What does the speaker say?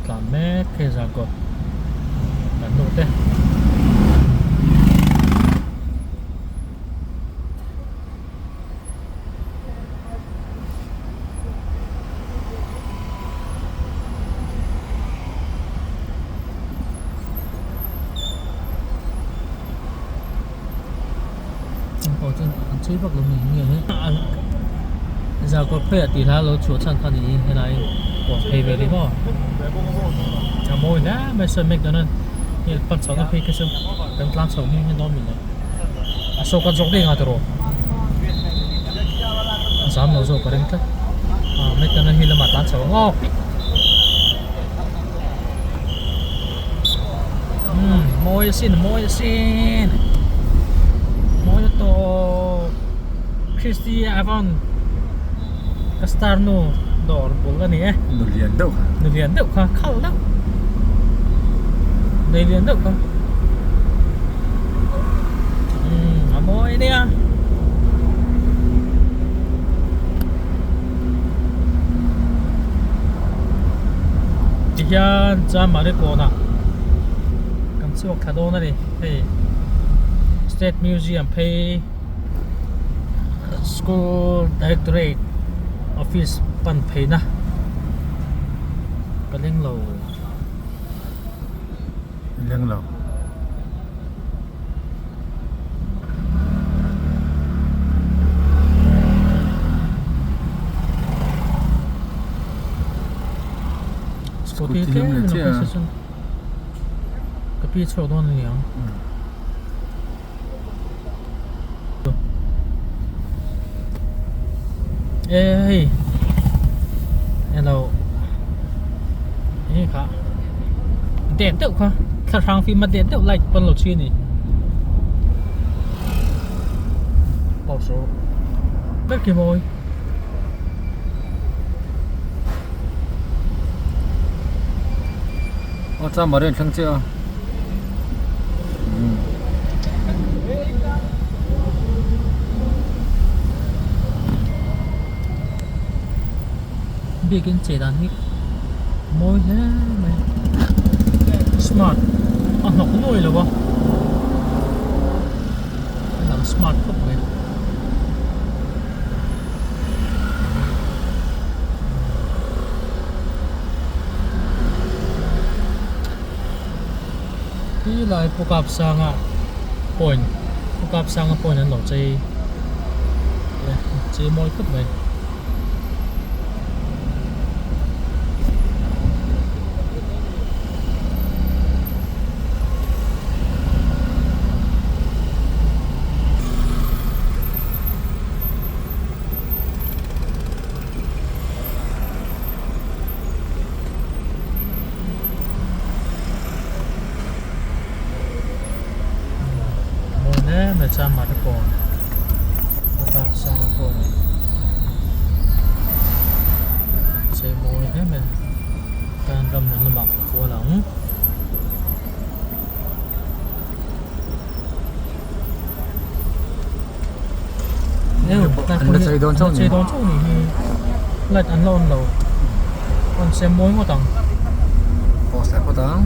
tlan mek hei Zarkawt kan nu te. Pawh chuan an chhui vak lo ni nge he Zarkawt phei ah tih hla lo chhuah chhan kha ni helai kawn phei vel hi maw a mawi hle mai sawi mek dawn a hei pan chhohna phei khi chu kan tlang chho hming hi dawn mi le a saw kan zawk daih nga tiraw a zam lo zawk ka ring tlat a mek dawn a hi lamah tlan chho ang aw. Umm mawi asin mawi asin mawi a tawp Christy Avon ka star nu dawr bul a ni e nu lian deuh kha nu lian deuh kha khal deuh nei lian deuh kha umm a mawi a nia. Tihian Chamari kawnah kan chhuak thla dawn a ni hei State Museum phei School Directorate Office pan pheina ka leng lo. Leng lo. Scooty tlem in a phei se chuan ka pi chhuak dawn a ni ang. E hei elo enge kha det deuh kha thla hrang fim a det deuh light pawn lo chhi a ni ber khi mawi Aw chuan Marian thleng chiah a. Biakin che dan hi mawi hle mai smart a hnawk nuai lo a a lang smart khawp mai. Ti lai pu kap sanga point pu kap sanga point an lo chei chei mawi khawp mai. Mawi hle mai chuan mah te kawn a kap sang a kawn chei mawi hle mai tan ram hmun lamah kan kual ang. An la chei dawn chauh ni dawn chauh ni hi light an la on lo on se mawi ngawt ang post leh phawt ang.